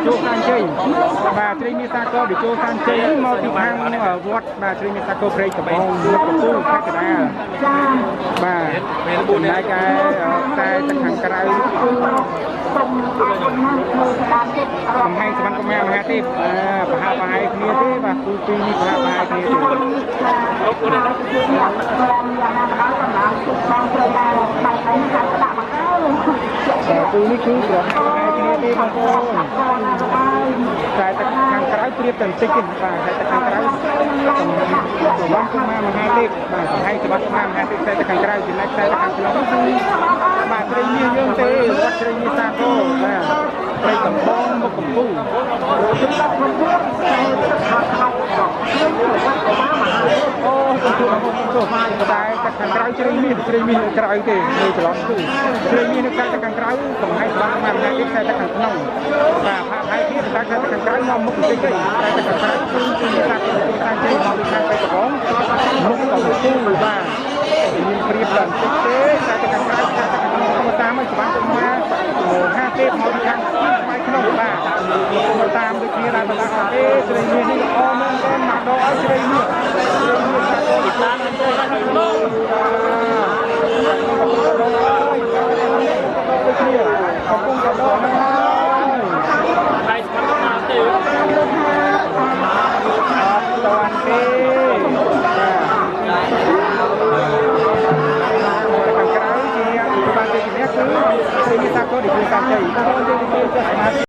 ជសានជ័យបាទជ្រៃមាសាកតេជោសានជ័យមកពីខាងវត្តបាទជ្រៃមាសាកព្រែកដំបងមុខកំពូលខេត្តកណ្ដាល ចា បាទចំណែកឯខ្សែទឹកខាងក្រៅគឺ សូមអរគុណណាស់មើលស្ដាប់ចិត្ត កំហែងសវណ្ណកុមារមហាទេពបាទប្រហាក់ប្រហែលគ្នាទេបាទគូពីរនេះប្រហាក់ប្រហែលគ្នាទេ ចាអ្នកក្រុមយ៉ាងណាក៏ដោយកម្លាំងទុកបងត្រូវតែបែកអីហាត់ដាក់មកហើយ បាទគូនេះគឺប្រហាក់ប្រហែលគ្នាទេបងប្អូន កូនណាក៏ដោយ ខ្សែទឹកខាងក្រៅប្រៀបតែបន្តិចទេបាទខ្សែទឹកខាងក្រៅសវណ្ណកុមារមហាទេពបាទកំហែងសវណ្ណកុមារមហាទេពខ្សែទឹកខាងក្រៅចំណែកខ្សែទឹកខាងក្នុងគឺបាទជ្រៃមាសយើងទេវត្តជ្រៃមាសសាគរបាទព្រៃកំបងមុខកំពូល អូសំទោសបងសំទោសតែតែខាងក្រៅជ្រៃមាសជ្រៃមាសនៅក្រៅទេនៅច្រឡំគឺជ្រៃមាសនៅតែខាងក្រៅកំហែងស្វាមហាទេតែតែខាងក្នុងបាទផាកហើយទៀតតែតែខាងក្រៅមកមុខបន្តិចទេតែតែខាងក្រៅគឺគឺតាតាជ័យមកពីខាងទៅកំងមុខកំពូលបាទមានព្រៀបដល់បន្តិចទេតែតែខាងក្រៅតែតែខាងក្នុងតាមឲ្យស្វាមហាទេមកពីខាងស្បែកក្នុងបាទមកតាមដូចគ្នាដែរបណ្ដាទេជ្រៃមាសនេះល្អមែនទែនមកដកឲ្យជ្រៃមាសជ្រៃមាសសាកល តាមដូចគ្នាកំពុងកដោហ្នឹងហើយ ដៃស្មាត់មកទេ អត់តាន់ទេបាទខាងក្រៅជាឧបបានទេជំនះគឺសេនីសាកលឌីគ្រូសាជ័យបងប្អូនយើងនិយាយចេះសមាធិ